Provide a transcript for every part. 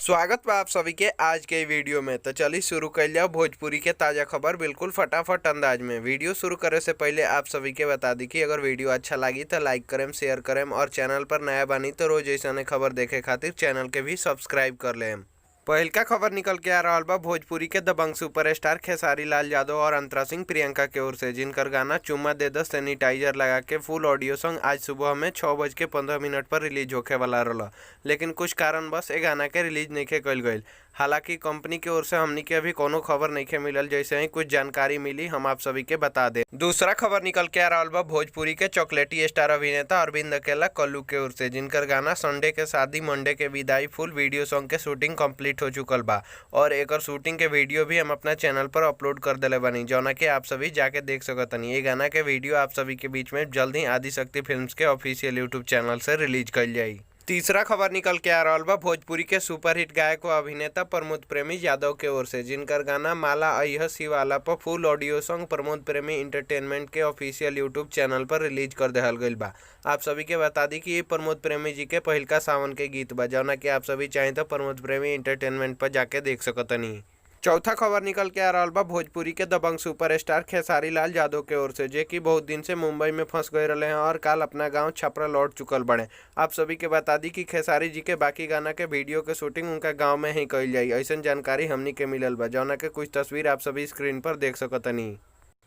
स्वागत बा आप सभी के आज के वीडियो में। तो चलिए शुरू कर लिया भोजपुरी के ताज़ा खबर बिल्कुल फटाफट अंदाज में। वीडियो शुरू करे से पहले आप सभी के बता दी कि अगर वीडियो अच्छा लगी तो लाइक करेम, शेयर करेम और चैनल पर नया बानी तो रोज ऐसा खबर देखे खातिर चैनल के भी सब्सक्राइब कर लेम। पहिलका खबर निकल के आ रहा बा भोजपुरी के दबंग सुपरस्टार खेसारी लाल यादव और अंतरा सिंह प्रियंका के ओर से, जिनकर गाना चुम्मा दे दो सैनिटाइजर लगा के फुल ऑडियो सॉन्ग आज सुबह में 6:15 पर रिलीज होखे वाला रहा, लेकिन कुछ कारणवश ए गाना के रिलीज नहीं कल गई। हालांकि कंपनी के ओर से हमनी के अभी कोनो खबर नहीं मिलल, जैसे ही कुछ जानकारी मिली हम आप सभी के बता दें। दूसरा खबर निकल के आ रहा बा भोजपुरी के चॉकलेटी स्टार अभिनेता अरविंद अकेला कल्लू के ओर से, जिनकर गाना संडे के शादी मंडे के विदाई फुल वीडियो सॉन्ग के शूटिंग कंप्लीट हो चुकल बा और एकर शूटिंग के वीडियो भी हम अपना चैनल पर अपलोड कर दिले बानी, जौना के आप सभी जाके देख सकतनी। ये गाना के वीडियो आप सभी के बीच में जल्द ही आदिशक्ति फिल्म्स के ऑफिशियल यूट्यूब चैनल से रिलीज कल जाई। तीसरा खबर निकल के आ रहा बा भोजपुरी के सुपरहिट गायक व अभिनेता प्रमोद प्रेमी यादव के ओर से, जिनकर गाना माला अइह शिवाला पर full audio song Pramod Premi entertainment के ऑफिशियल यूट्यूब चैनल पर रिलीज कर दिहल गइल बा। आप सभी के बता दी कि ये प्रमोद प्रेमी जी के पहिलका सावन के गीत बा, जौना कि आप सभी चाहें तो प्रमोद प्रेमी एंटरटेनमेंट पर जाके देख सकतनी। चौथा खबर निकल के आ रहा बा भोजपुरी के दबंग सुपरस्टार खेसारी लाल यादव के ओर से, जे कि बहुत दिन से मुंबई में फंस गए रहे हैं और काल अपना गांव छपरा लौट चुकल बड़े। आप सभी के बता दी कि खेसारी जी के बाकी गाना के वीडियो के शूटिंग उनका गांव में ही कल जाई, ऐसा जानकारी हमनी के मिलल बा, जौना के कुछ तस्वीर आप सभी स्क्रीन पर देख सकतनी।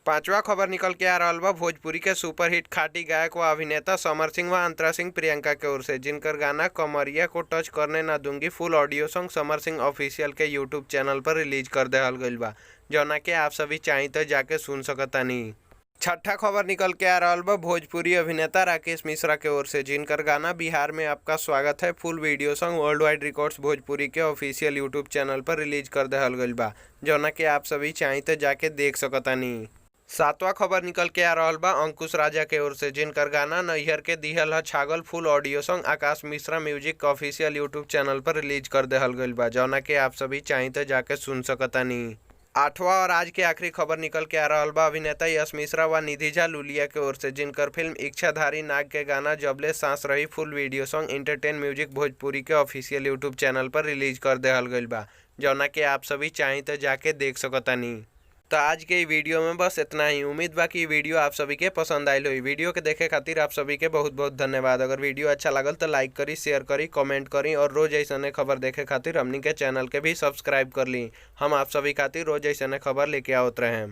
पांचवा खबर निकल के आ रहा बा भोजपुरी के सुपरहिट खाटी गायक व अभिनेता समर सिंह व अंतरा सिंह प्रियंका के ओर से, जिनकर गाना कमरिया को टच करने ना दूंगी full audio song Samar Singh official के यूट्यूब चैनल पर रिलीज कर दिहल गइल बा, जौना के आप सभी चाहें तो जाके सुन सकतानी। छठा खबर निकल के आ रहा बा भोजपुरी अभिनेता राकेश मिश्रा के ओर से, जिनकर गाना बिहार में आपका स्वागत है full video song world wide records Bhojpuri के ऑफिशियल यूट्यूब चैनल पर रिलीज कर दिहल गइल बा, जौना के आप सभी चाहें तो जाके देख सकतानी। सातवां खबर निकल के आ रहा बा अंकुश राजा के ओर से, जिनकर गाना नैहर के दिहल ह छागल full audio song Akash Mishra music official YouTube channel पर रिलीज कर दिहल गइल बा, जौना के आप सभी चाहें तो जाके सुन सकतानी। आठवां और आज के आखिरी खबर निकल के आ रहा बा अभिनेता यश मिश्रा व निधि झा लुलिया के ओर से, जिनकर फिल्म इच्छाधारी नाग के गाना जबले सांस रही full video song entertain music Bhojpuri के ऑफिशियल यूट्यूब चैनल पर रिलीज कर दिहल गइल बा, जौना के आप सभी चाहें तो जाके देख सकतानी। तो आज के वीडियो में बस इतना ही। उम्मीद बा कि वीडियो आप सभी के पसंद आयल होई। वीडियो के देखे खातिर आप सभी के बहुत बहुत धन्यवाद। अगर वीडियो अच्छा लगल तो लाइक करी, शेयर करी, कमेंट करी और रोज ऐसा खबर देखे खातिर हमनी के चैनल के भी सब्सक्राइब कर ली। हम आप सभी खातिर रोज ऐसा खबर लेके आवत रहे।